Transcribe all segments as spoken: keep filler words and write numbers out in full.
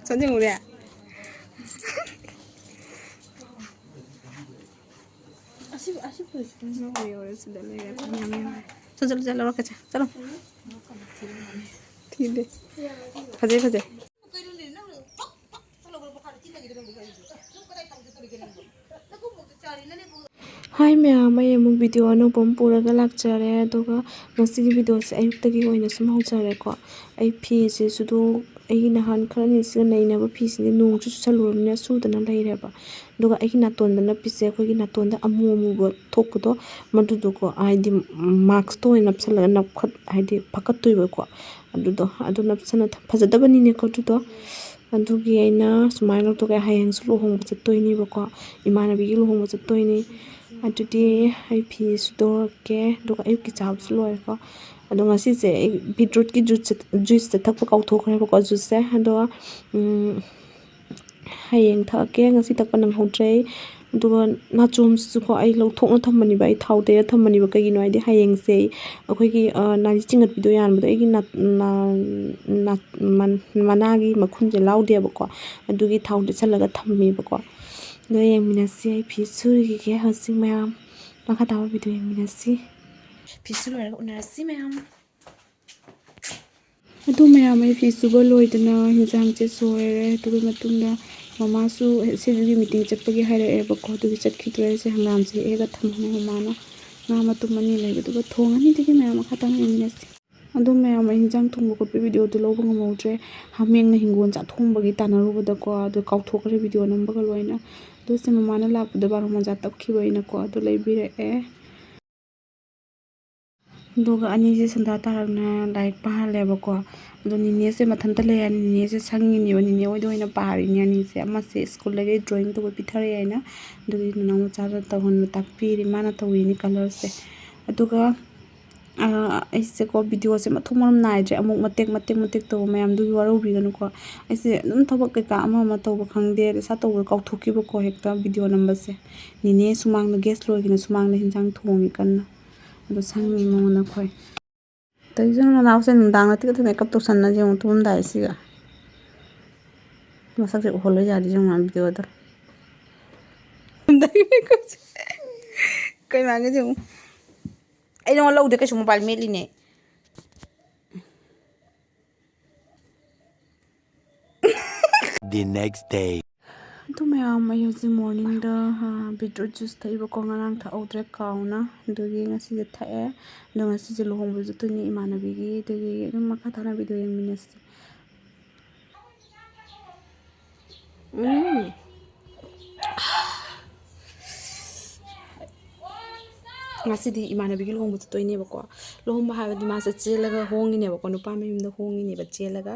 ꯆꯠꯅꯤꯡꯉꯨꯔꯦ꯫ ꯑꯁꯤ, ꯑꯁꯤ ꯐꯨꯔꯤꯠꯁꯤꯅ ꯌꯧꯔꯦ, ꯌꯧꯔꯦ, ꯁꯤꯗ ꯂꯩꯔꯦ꯫ ꯌꯥꯝ ꯌꯥꯝ ꯌꯥꯝ꯫ ꯆꯠꯂꯣ, ꯆꯠꯂꯣ, ꯂꯧꯔꯛꯀꯦ, ꯆꯠꯂꯣ꯫ ꯊꯤꯗꯦ꯫ ꯐꯖꯩ, ꯐꯖꯩ꯫ ꯍꯥꯏ ꯃꯌꯥꯝ, ꯑꯩ ꯑꯃꯨꯛ ꯚꯤꯗꯤꯑꯣ ꯑꯅꯧꯕ ꯑꯃ ꯄꯨꯔꯒ ꯂꯥꯛꯆꯔꯦ꯫ ꯑꯗꯨꯒ ꯉꯁꯤꯒꯤ ꯚꯤꯗꯤꯑꯣꯁꯦ ꯑꯌꯨꯛꯇꯒꯤ ꯑꯣꯏꯅ ꯁꯨꯝ ꯍꯧꯖꯔꯦꯀꯣ꯫ ꯑꯩ ꯐꯤꯁꯦ ꯁꯨꯗꯣ-, ꯑꯩꯒꯤ ꯅꯍꯥꯟ ꯈꯔꯅꯤꯁꯤꯒ ꯅꯩꯅꯕ ꯐꯤꯁꯤꯡꯁꯦ ꯅꯣꯡꯁꯨ ꯆꯨꯁꯜꯂꯨꯔꯕꯅꯤꯅ ꯁꯨꯗꯅ ꯂꯩꯔꯦꯕ꯫ ꯑꯗꯨꯒ ꯑꯩꯒꯤ ꯅꯥꯇꯣꯟꯗ ꯅꯞꯄꯤꯁꯦ, ꯑꯩꯈꯣꯏꯒꯤ ꯅꯥꯇꯣꯟꯗ ꯑꯃꯨ ꯑꯃꯨꯕ ꯊꯣꯛꯄꯗꯣ, ꯃꯗꯨꯗꯣꯀꯣ, ꯍꯥꯏꯗꯤ ꯃꯥꯛꯁꯇ ꯑꯣꯏꯅ ꯅꯞꯁꯜꯂꯒ ꯅꯞꯈꯠ-, ꯍꯥꯏꯗꯤ ꯐꯀꯠꯇꯣꯏꯕꯀꯣ꯫ ꯑꯗꯨꯗꯣ, ꯑꯗꯨ ꯅꯞꯁꯟꯅ ꯊꯝ-, ꯐꯖꯗꯕꯅꯤꯅꯦꯀꯣ ꯑꯗꯨꯗꯣ꯫ ꯑꯗꯨꯒꯤ ꯑꯩꯅ ꯁꯨꯃꯥꯏꯅ ꯂꯧꯊꯣꯛꯑꯦ꯫ ꯍꯌꯦꯡꯁꯨ ꯂꯨꯍꯣꯡꯕ ꯆꯠꯇꯣꯏꯅꯦꯕꯀꯣ, ꯏꯃꯥꯟꯅꯕꯤꯒꯤ ꯂꯨꯍꯣꯡꯕ ꯆꯠꯇꯣꯏꯅꯦ꯫ ꯑꯗꯨꯗꯤ ꯑꯩ ꯐꯤ ꯁꯨꯗꯣꯛꯑꯒꯦ, ꯑꯗꯨꯒ ꯑꯌꯨꯛꯀꯤ ꯆꯥꯕꯁꯨ ꯂꯣꯏꯔꯦꯀꯣ꯫ ꯑꯗꯣ ꯉꯁꯤꯁꯦ ꯑꯩ ꯕꯤꯠꯔꯨꯠꯀꯤ ꯖꯨꯁꯁꯦ, ꯖꯨꯁꯁꯦ ꯊꯛꯄ ꯀꯥꯎꯊꯣꯛꯈ꯭ꯔꯦꯕꯀꯣ, ꯖꯨꯁꯁꯦ꯫ ꯑꯗꯣ, ꯎꯝ, ꯍꯌꯦꯡ ꯊꯛꯑꯒꯦ, ꯉꯁꯤ ꯊꯛꯄ ꯅꯪꯍꯧꯗ꯭ꯔꯦ꯫ ꯑꯗꯨꯒ ꯅꯥꯆꯣꯝꯁꯤꯁꯨꯀꯣ ꯑꯩ ꯂꯧꯊꯣꯛꯅ ꯊꯝꯕꯅꯦꯕ, ꯑꯩ ꯊꯥꯎ ꯇꯩꯔ ꯊꯝꯕꯅꯦꯕ꯫ ꯀꯩꯒꯤꯅꯣ ꯍꯥꯏꯗꯤ ꯍꯌꯦꯡꯁꯦ ꯑꯩꯈꯣꯏꯒꯤ, ꯑ, ꯅꯥꯔꯤ ꯆꯤꯡꯈꯠꯄꯤꯗꯣ ꯌꯥꯟꯕꯗꯣ ꯑꯩꯒꯤ ꯅꯥ-, ꯅꯥ-, ꯅꯥ-, ꯃꯟ-, ꯃꯅꯥꯒꯤ ꯃꯈꯨꯟꯁꯦ ꯂꯥꯎꯗꯦꯕꯀꯣ꯫ ꯑꯗꯨꯒꯤ ꯊꯥꯎ ꯇꯩꯁꯜꯂꯒ ꯊꯝꯃꯦꯕꯀꯣ꯫ ꯑꯗꯣ ꯌꯦꯡꯃꯤꯟꯅꯁꯤ, ꯑꯩ ꯐꯤ ꯁꯨꯔꯤꯒꯦ ꯍꯧꯖꯤꯛ ꯃꯌꯥꯝ꯫ ꯃꯈꯥ ꯇꯥꯕ ꯚꯤꯗꯤꯑꯣ ꯌꯦꯡꯃꯤꯟꯅꯁꯤ꯫ ꯐꯤꯁꯨ ꯂꯣꯏꯔꯒ ꯎꯅꯔꯁꯤ ꯃꯌꯥꯝ꯫ ꯑꯗꯨ ꯃꯌꯥꯝ, ꯑꯩ ꯐꯤ ꯁꯨꯕ ꯂꯣꯏꯗꯅ ꯍꯤꯟꯖꯥꯡꯁꯦ ꯁꯣꯏꯔꯦ꯫ ꯑꯗꯨꯒꯤ ꯃꯇꯨꯡꯗ ꯃꯃꯥꯁꯨ ꯁꯤꯗꯨꯒꯤ ꯃꯤꯇꯤꯡ ꯆꯠꯄꯒꯤ ꯍꯥꯏꯔꯛꯑꯦꯕꯀꯣ, ꯑꯗꯨꯒꯤ ꯆꯠꯈꯤꯗ꯭ꯔꯦ꯫ ꯁꯤ ꯍꯪꯒꯥꯝꯁꯦ ꯍꯦꯛꯑꯒ ꯊꯝꯃꯦ ꯃꯃꯥꯅ꯫ ꯉꯥ ꯃꯇꯨꯝ ꯑꯅꯤ ꯂꯩꯕꯗꯨꯒ ꯊꯣꯡꯉꯅꯤ꯫ ꯑꯗꯨꯗꯤ ꯃꯌꯥꯝ ꯃꯈꯥ ꯇꯥꯅ ꯌꯦꯡꯃꯤꯟꯅꯁꯤ꯫ ꯑꯗꯨ ꯃꯌꯥꯝ, ꯑꯩ ꯍꯤꯟꯖꯥꯡ ꯊꯣꯡꯕ ꯈꯣꯠꯄ ꯚꯤꯗꯤꯑꯣꯗꯨ ꯂꯧꯕ ꯉꯝꯍꯧꯗ꯭ꯔꯦ꯫ ꯍꯥꯃꯦꯡꯅ ꯍꯤꯡꯒꯣꯜ ꯆꯥꯊꯣꯡꯕꯒꯤ ꯇꯥꯟꯅꯔꯨꯕꯗꯀꯣ, ꯑꯗꯨ ꯀꯥꯎꯊꯣꯛꯈ꯭ꯔꯦ ꯚꯤꯗꯤꯑꯣ ꯅꯝꯕꯒ ꯂꯣꯏꯅ꯫ ꯑꯗꯨ ꯁꯤ ꯃꯃꯥꯅ ꯂꯥꯛꯄꯗ ꯕꯥꯔꯣ ꯃꯣꯖꯥ ꯇꯞꯈꯤꯕ ꯑꯩꯅꯀꯣ, ꯑꯗꯨ ꯂꯩꯕꯤꯔꯛꯑꯦ꯫ ꯑꯗꯨꯒ ꯑꯅꯤꯁꯦ ꯁꯟꯗꯥ ꯇꯥꯔꯛꯅ ꯂꯥꯏꯔꯤꯛ ꯄꯥꯍꯜꯂꯦꯕꯀꯣ꯫ ꯑꯗꯣ ꯅꯤꯅꯦꯁꯦ ꯃꯊꯟꯇ ꯂꯩꯔꯅꯤ, ꯅꯤꯅꯦꯁꯦ ꯁꯪꯉꯤꯅꯦꯕ, ꯅꯤꯅꯦ ꯍꯣꯏꯗ ꯑꯣꯏꯅ ꯄꯥꯔꯤꯅꯦ ꯑꯅꯤꯁꯦ꯫ ꯑꯃꯁꯦ ꯁ꯭ꯀꯨꯜꯗꯒꯤ ꯗ꯭ꯔꯣꯌꯤꯡ ꯇꯧꯕ ꯄꯤꯊꯔꯛꯑꯦ ꯍꯥꯏꯅ, ꯑꯗꯨꯒꯤ ꯅꯅꯥꯎ ꯃꯆꯥꯗ ꯇꯧꯍꯟꯕ ꯇꯥꯛꯄꯤꯔꯤ, ꯃꯥꯅ ꯇꯧꯔꯤꯅꯤ ꯀꯂꯔꯁꯦ꯫ ꯑꯗꯨꯒ ꯑꯥ, ꯑꯩꯁꯦꯀꯣ, ꯚꯤꯗꯤꯑꯣꯁꯦ ꯃꯊꯣꯡ ꯃꯔꯝ ꯅꯥꯏꯗ꯭ꯔꯦ, ꯑꯃꯨꯛ ꯃꯇꯦꯛ ꯃꯇꯦꯛ ꯃꯇꯦꯛ ꯇꯧꯕ ꯃꯌꯥꯝꯗꯨꯒꯤ ꯋꯥꯔꯧꯕꯤꯒꯅꯨꯀꯣ꯫ ꯑꯩꯁꯦ ꯑꯗꯨꯝ ꯊꯕꯛ ꯀꯩꯀꯥ ꯑꯃ ꯑꯃ ꯇꯧꯕ ꯈꯪꯗꯦ, ꯏꯁꯥ ꯇꯧꯕ ꯀꯥꯎꯊꯣꯛꯈꯤꯕꯀꯣ, ꯍꯦꯛꯇ ꯚꯤꯗꯤꯑꯣ ꯅꯝꯕꯁꯦ꯫ ꯅꯦꯅꯦ ꯁꯨꯃꯥꯡꯗ ꯒ꯭ꯌꯥꯁ ꯂꯣꯏꯈꯤꯅ ꯁꯨꯃꯥꯡꯗ ꯍꯤꯟꯖꯥꯡ ꯊꯣꯡꯉꯤ ꯀꯟꯅ, ꯑꯗꯣ ꯁꯪꯉꯤ ꯃꯉꯣꯟꯗ ꯑꯩꯈꯣꯏ꯫ ꯇꯧꯔꯤꯁꯦ ꯌꯦꯡꯉꯨ, ꯅꯅꯥꯎꯁꯦ ꯅꯨꯡꯗꯥꯡ ꯅꯠꯇꯦ ꯀꯩꯗꯧ ꯃꯦꯀꯞ ꯇꯧꯁꯟꯅꯁꯦ ꯌꯦꯡꯉꯨ, ꯇꯨꯝꯃꯝꯗꯥꯏ ꯁꯤꯒ꯫ ꯃꯁꯛꯁꯦ ꯎꯍꯜꯂꯣꯏ ꯌꯥꯗꯦ ꯌꯦꯡꯉꯨ, ꯚꯤꯗꯤꯑꯣꯗ꯫ ꯀꯩ ꯃꯥꯟꯒꯦ ꯌꯦꯡꯉꯨ꯫ ꯑꯩ ꯅꯉꯣꯟ ꯂꯧꯗꯦ ꯀꯩꯁꯨ, ꯃꯣꯕꯥꯏꯜ ꯃꯦꯠꯂꯤꯅꯦ꯫ The next day. ꯑꯗꯨ ꯃꯌꯥꯝ, ꯑꯩ ꯍꯧꯖꯤꯛ ꯃꯣꯔꯅꯤꯡꯗ, ꯑ, ꯕꯤꯠꯔꯨꯠ ꯖꯨꯁ ꯊꯛꯏꯕꯀꯣ, ꯉꯔꯥꯡ ꯊꯛꯍꯧꯗ꯭ꯔꯦ ꯀꯥꯎꯅ, ꯑꯗꯨꯒꯤ ꯉꯁꯤꯁꯦ ꯊꯛꯑꯦ꯫ ꯑꯗꯣ ꯉꯁꯤꯁꯦ ꯂꯨꯍꯣꯡꯕ ꯆꯠꯇꯣꯏꯅꯦ ꯏꯃꯥꯟꯅꯕꯤꯒꯤ, ꯑꯗꯨꯒꯤ ꯑꯗꯨꯝ ꯃꯈꯥ ꯇꯥꯅ ꯚꯤꯗꯤꯑꯣ ꯌꯦꯡꯃꯤꯟꯅꯁꯤ꯫ ꯎꯝ꯫ ꯉꯁꯤꯗꯤ ꯏꯃꯥꯟꯅꯕꯤꯒꯤ ꯂꯨꯍꯣꯡꯕ ꯆꯠꯇꯣꯏꯅꯦꯕꯀꯣ꯫ ꯂꯨꯍꯣꯡꯕ ꯍꯥꯏꯕꯗꯤ ꯃꯥꯁꯦ ꯆꯦꯜꯂꯒ ꯍꯣꯡꯉꯤꯅꯦꯕꯀꯣ, ꯅꯨꯄꯥ ꯃꯌꯨꯝꯗ ꯍꯣꯡꯉꯤꯅꯦꯕ ꯆꯦꯜꯂꯒ꯫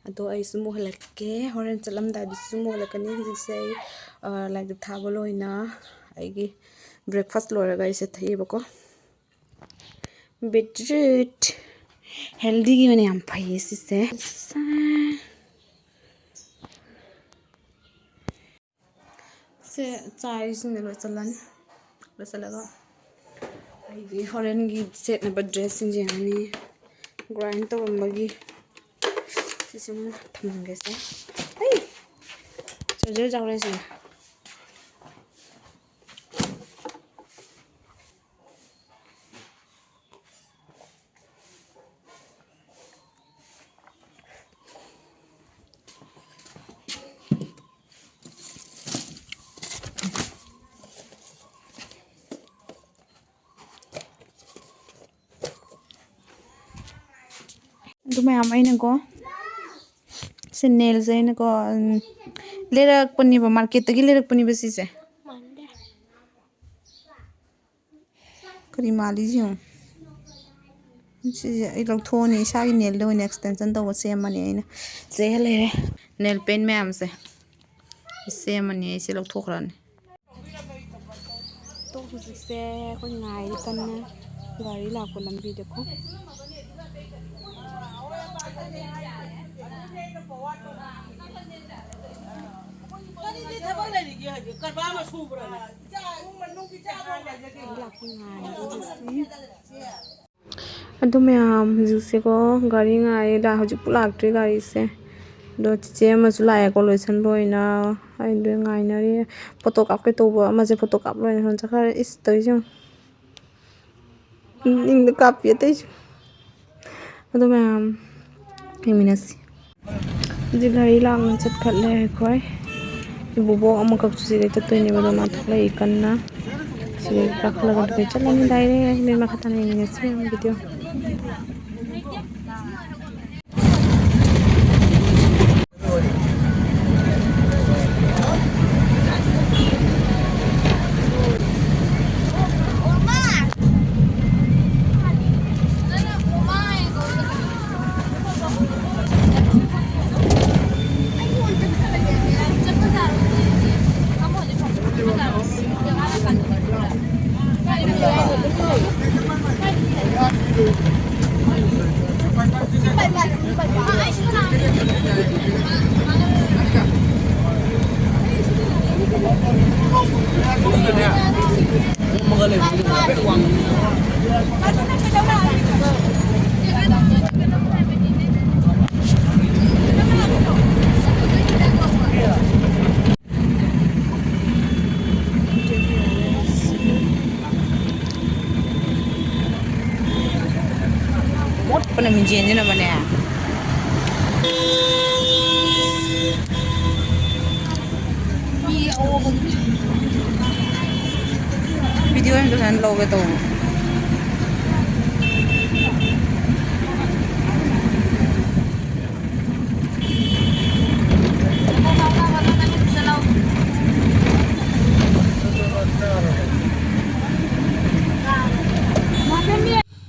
ꯑꯗꯣ ꯑꯩꯁꯨ ꯃꯨꯍꯜꯂꯛꯀꯦ, ꯍꯣꯔꯦꯟ ꯆꯠꯂꯝꯗꯥꯏꯗꯁꯨ ꯃꯨꯍꯜꯂꯛꯀꯅꯤ꯫ ꯍꯧꯖꯤꯛꯁꯦ ꯑꯩ, ꯑ, ꯂꯥꯏꯗꯨꯛ ꯊꯥꯕ ꯂꯣꯏꯅ ꯑꯩꯒꯤ ꯕ꯭ꯔꯦꯛꯐꯥꯁ ꯂꯣꯏꯔꯒ ꯑꯩꯁꯦ ꯊꯛꯑꯦꯕꯀꯣ꯫ ꯕꯤꯠꯔꯨꯠ ꯍꯦꯜꯗꯤꯒꯤ ꯑꯣꯏꯅ ꯌꯥꯝ ꯐꯩꯌꯦ ꯁꯤꯁꯦ꯫ ꯁꯦ, ꯆꯥꯏꯁꯤꯡꯗ ꯂꯣꯏꯁꯤꯜꯂꯅꯤ꯫ ꯂꯣꯏꯁꯤꯜꯂꯒ ꯑꯩꯒꯤ ꯍꯣꯔꯦꯟꯒꯤ ꯁꯦꯠꯅꯕ ꯗ꯭ꯔꯦꯁꯁꯤꯡ ꯌꯦꯡꯉꯅꯤ꯫ ꯒ꯭ꯔꯥꯏꯟ ꯇꯧꯔꯝꯕꯒꯤ ꯁꯤꯁꯤꯃ ꯊꯝꯖꯤꯟꯒꯦꯁꯦ꯫ ꯑꯩ! ꯆꯥꯔꯖꯔ ꯌꯥꯎꯔꯦ ꯁꯤꯗ꯫ ꯑꯗꯨ ꯃꯌꯥꯝ ꯑꯩꯅꯀꯣ, ꯁꯤ ꯅꯦꯜꯁꯦ ꯑꯩꯅꯀꯣ, ꯎꯝ, ꯂꯩꯔꯛꯄꯅꯦꯕ, ꯃꯥꯔꯀꯦꯠꯇꯒꯤ ꯂꯩꯔꯛꯄꯅꯦꯕ ꯁꯤꯁꯦ꯫ ꯀꯔꯤ ꯃꯥꯜꯂꯤ ꯌꯦꯡꯉꯨ꯫ ꯁꯤꯁꯦ ꯑꯩ ꯂꯧꯊꯣꯛꯑꯅꯤ, ꯏꯁꯥꯒꯤ ꯅꯦꯜꯗ ꯑꯣꯏꯅ ꯑꯦꯛꯁꯇꯦꯟꯁꯟ ꯇꯧꯕ ꯁꯦꯝꯃꯅꯤ ꯑꯩꯅ꯫ ꯆꯦ ꯂꯩꯔꯦ, ꯅꯦꯜ ꯄꯦꯟ ꯃꯌꯥꯝꯁꯦ ꯁꯦꯝꯃꯅꯤ ꯑꯩꯁꯦ, ꯂꯧꯊꯣꯛꯈ꯭ꯔꯅꯤ꯫ ꯇꯣꯛ ꯍꯧꯖꯤꯛꯁꯦ ꯑꯩꯈꯣꯏ ꯉꯥꯏꯔꯤ ꯀꯟꯅ ꯒꯥꯔꯤ ꯂꯥꯛꯄ ꯂꯝꯕꯤꯗꯀꯣ꯫ ꯀꯔꯤꯗꯤ ꯊꯕꯛ ꯂꯩꯔꯤꯒꯦ ꯍꯧꯖꯤꯛ? ꯀꯔꯕꯥꯔ ꯑꯃ ꯁꯨꯕ꯭ꯔꯥꯅꯦ? ꯒꯥꯔꯤ ꯂꯥꯛꯄ ꯉꯥꯏꯔꯤ ꯍꯧꯖꯤꯛꯁꯦ꯫ ꯑꯗꯨ ꯃꯌꯥꯝ ꯍꯧꯖꯤꯛꯁꯦꯀꯣ ꯒꯥꯔꯤ ꯉꯥꯏꯔꯦ, ꯂꯥ-, ꯍꯧꯖꯤꯛꯄꯨ ꯂꯥꯛꯇ꯭ꯔꯤ ꯒꯥꯔꯤꯁꯦ꯫ ꯑꯗꯣ ꯆꯤꯆꯦ ꯑꯃꯁꯨ ꯂꯥꯛꯑꯦꯀꯣ, ꯂꯣꯏꯁꯟ ꯂꯣꯏꯅ ꯑꯩꯗꯣ ꯉꯥꯏꯅꯔꯤ꯫ ꯐꯣꯇꯣ ꯀꯥꯞꯀꯦ ꯇꯧꯕ ꯑꯃꯁꯦ ꯐꯣꯇꯣ ꯀꯥꯞ ꯂꯣꯏꯅ ꯁꯣꯝ ꯆꯠꯈ꯭ꯔꯦ꯫ ꯏꯁ ꯇꯧꯔꯤꯁꯦ ꯌꯦꯡꯉꯨ꯫ ꯅꯤꯡꯗ ꯀꯥꯞꯄꯤ ꯑꯇꯩꯁꯨ꯫ ꯑꯗꯣ ꯃꯌꯥꯝ ꯌꯦꯡꯃꯤꯟꯅꯁꯤ꯫ ꯍꯧꯖꯤꯛ ꯒꯥꯔꯤ ꯂꯥꯛꯅ ꯆꯠꯈꯠꯂꯦ ꯑꯩꯈꯣꯏ꯫ ꯏꯕꯣꯕꯣꯛ ꯑꯃꯈꯛꯁꯨ ꯁꯤꯗꯩ ꯆꯠꯇꯣꯏꯅꯦꯕ, ꯑꯗꯣ ꯃꯥ ꯊꯣꯛꯂꯛꯏ ꯀꯟꯅ꯫ ꯁꯤꯗꯩ ꯀꯥꯈꯠꯂꯒ ꯑꯩꯈꯣꯏ ꯆꯠꯂꯅꯤ direct꯫ ꯃꯤꯅꯤꯠ ꯃꯈꯥ ꯇꯥꯅ ꯌꯦꯡꯃꯤꯟꯅꯁꯤ ꯃꯌꯥꯝ video꯫ ꯃꯣꯠꯄꯅ ꯃꯤꯡꯁꯦꯟꯁꯤꯅ ꯑꯃꯅꯦ꯫ ꯃꯤ ꯑꯑꯣꯕꯒꯤ video ꯑꯝꯇ ꯐꯖꯅ ꯂꯧꯒꯦ ꯇꯧꯕ꯫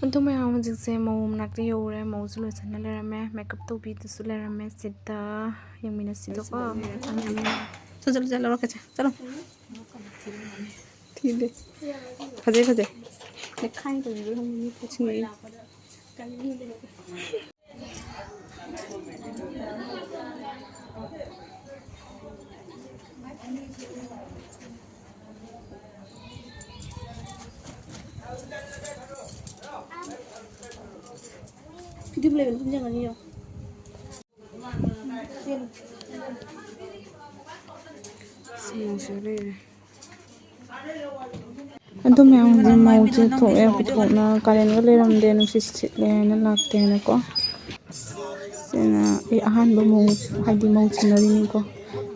ꯑꯗꯨ ꯃꯌꯥꯝ ꯍꯧꯖꯤꯛꯁꯦ ꯃꯧ ꯃꯅꯥꯛꯇ ꯌꯧꯔꯦ꯫ ꯃꯧꯁꯨ ꯂꯣꯏꯁꯟꯅ ꯂꯩꯔꯝꯃꯦ, makeup ꯇꯧꯕꯤꯗꯨꯁꯨ ꯂꯩꯔꯝꯃꯦ꯫ ꯁꯤꯗ ꯌꯦꯡꯃꯤꯟꯅꯁꯤꯗꯀꯣ꯫ ꯆꯠꯂꯣ, ꯆꯠꯂꯣ, ꯂꯧꯔꯛꯀꯁꯦ꯫ ꯆꯠꯂꯣ꯫ ꯁꯤꯗꯤ ꯐꯖꯩ, ꯐꯖꯩ꯫ ꯂꯩꯈꯥꯏ ꯇꯧꯕꯤꯕ ꯈꯪꯗꯦ, ꯃꯤ ꯄꯨꯊꯤꯡꯉꯛꯏ꯫ ꯐꯤꯗꯤꯝ ꯂꯩꯕꯅꯤ, ꯏꯟꯖꯥꯡ ꯑꯅꯤ ꯌꯥꯎ꯫ ꯁꯤꯃꯁꯨ ꯂꯩꯔꯦ꯫ ꯑꯗꯨ ꯃꯌꯥꯝꯒꯤ ꯃꯧꯁꯦ ꯊꯣꯛꯑꯦ, ꯄꯨꯊꯣꯛꯅ ꯀꯥꯔꯦꯟꯒ ꯂꯩꯔꯝꯗꯦ, ꯅꯨꯡꯁꯤꯠ ꯁꯤꯠꯂꯦ ꯍꯥꯏꯅ ꯂꯥꯛꯇꯦ ꯍꯥꯏꯅꯀꯣ꯫ ꯁꯤꯅ ꯑꯩ ꯑꯍꯥꯟꯕ ꯃꯧ, ꯍꯥꯏꯗꯤ ꯃꯧ ꯊꯦꯡꯅꯔꯤꯅꯤꯀꯣ,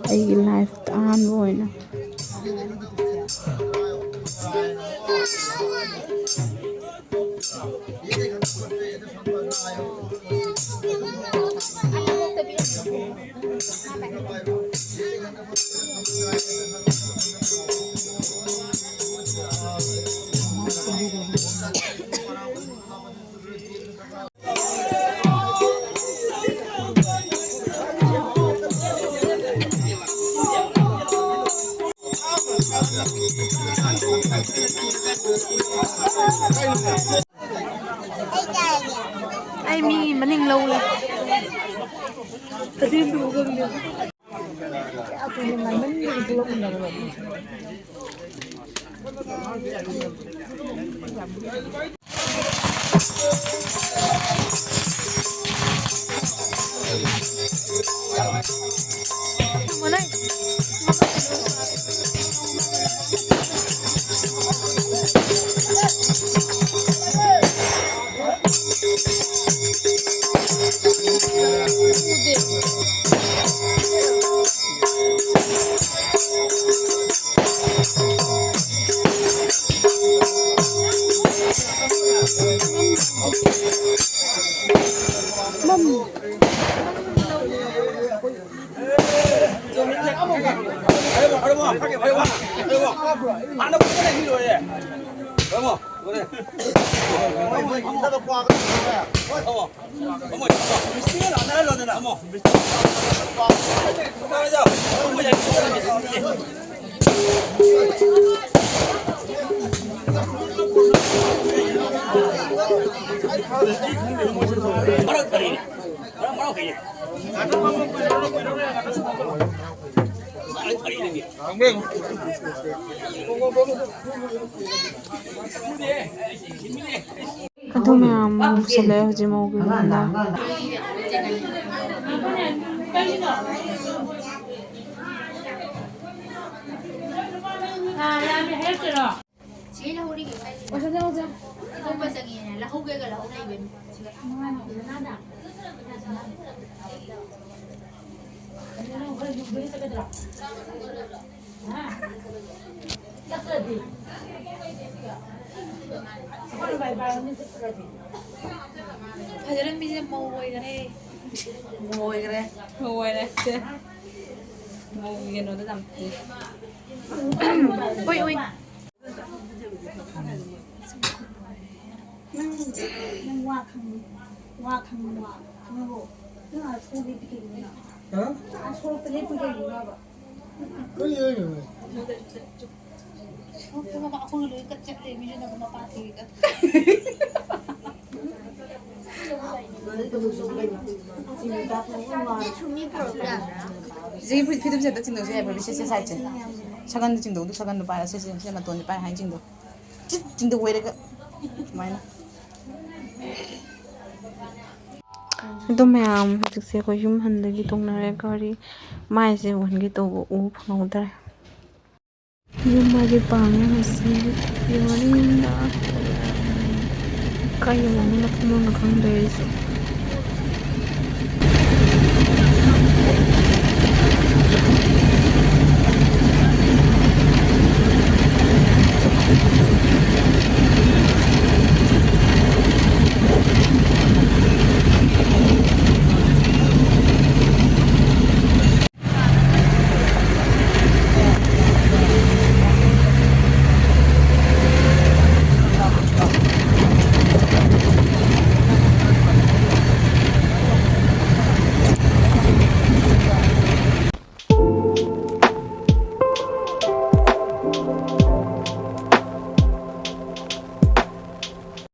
ꯑꯩꯒꯤ ꯂꯥꯏꯐꯇ ꯑꯍꯥꯟꯕ ꯑꯣꯏꯅ꯫ ꯑꯩ ꯃꯤ ꯃꯅꯤꯡ ꯂꯧꯔꯦ꯫ ꯑꯗꯨ ꯃꯌꯥꯝ ꯄꯨꯁꯜꯂꯛꯑꯦ ꯍꯧꯖꯤꯛ ꯃꯧꯒꯤ ꯔꯨꯝꯗ꯫ ꯆꯦ ꯂꯧꯍꯧꯔꯤꯒꯦ ꯀꯥꯏꯗꯅꯣ? ꯑꯇꯣꯞꯄ ꯆꯪꯉꯦꯅ ꯂꯧꯍꯧꯒꯦꯒ ꯂꯧꯍꯧ ꯂꯩꯕꯅꯤ꯫ ꯐꯖꯔꯝꯃꯤꯁꯦ ꯃꯧ ꯑꯣꯏꯈꯔꯦ꯫ ꯃꯧ ꯑꯣꯏꯈꯔꯦ꯫ ꯃꯧ ꯑꯣꯏꯔꯦ꯫ ꯁꯦ꯫ ꯃꯧꯒꯤ ꯀꯩꯅꯣꯗ ꯌꯥꯝ ꯎꯏ, ꯎꯏ꯫ ꯅꯪ, ꯅꯪ ꯋꯥ ꯈꯪ-, ꯋꯥ ꯈꯪꯕ ꯈꯪꯉꯕꯣ? ꯅꯪ ꯑꯥ ꯁꯣꯛꯄ ꯂꯦꯞꯄꯤ ꯀꯩꯒꯤꯅꯣ? ꯍꯥ? ꯑꯥ ꯁꯣꯛꯄ ꯂꯦꯞꯄꯤ ꯀꯩꯒꯤꯅꯣꯕ? ꯀꯔꯤ ꯍꯥꯏꯅꯣ? ꯁꯣꯛꯄ ꯃꯃꯥ ꯑꯩꯈꯣꯏꯒ ꯂꯣꯏ ꯀꯠ ꯆꯠꯂꯦ, ꯃꯤꯁꯨ ꯅꯪ ꯃꯄꯥ ꯊꯦꯡꯉꯦ ꯀꯠ꯫ ꯁꯤꯒꯤ ꯐꯤ-, ꯐꯤꯗꯨꯝꯁꯦ ꯑꯝꯇ ꯆꯤꯡꯗꯣꯛꯁꯦ ꯍꯥꯏꯕ꯭ꯔꯣ? ꯁꯤ, ꯁꯤ ꯁꯥꯏꯠꯁꯦ꯫ ꯁꯒꯟꯗꯣ ꯆꯤꯡꯗꯣꯛꯎ, ꯁꯒꯟꯗꯣ ꯄꯥꯏꯔ, ꯁꯤ, ꯁꯤ, ꯁꯤ ꯃꯇꯣꯟꯁꯦ ꯄꯥꯏꯔ ꯍꯥꯏꯅ ꯆꯤꯡꯗꯣꯛ꯫ ꯆꯤꯠ ꯆꯤꯡꯗꯣꯛ ꯑꯣꯏꯔꯒ꯫ ꯑꯗꯨꯃꯥꯏꯅ꯫ ꯑꯗꯣ ꯃꯌꯥꯝ, ꯍꯧꯖꯤꯛꯁꯦ ꯑꯩꯈꯣꯏ ꯌꯨꯝ ꯍꯟꯕꯒꯤ ꯇꯣꯡꯅꯔꯦ ꯒꯥꯔꯤ꯫ ꯃꯥꯏꯁꯦ ꯎꯍꯟꯒꯦ ꯇꯧꯕ ꯎ ꯐꯪꯍꯧꯗ꯭ꯔꯦ꯫ ꯌꯨꯝ ꯃꯥꯒꯤ ꯄꯥꯡꯉꯦ ꯉꯁꯤ꯫ ꯌꯨꯝ ꯃꯅꯤꯡꯗ ꯀꯥꯏ ꯌꯧꯔꯝꯅꯣ ꯃꯐꯝ ꯑꯃ ꯈꯪꯗ꯭ꯔꯦ ꯑꯩꯁꯨ꯫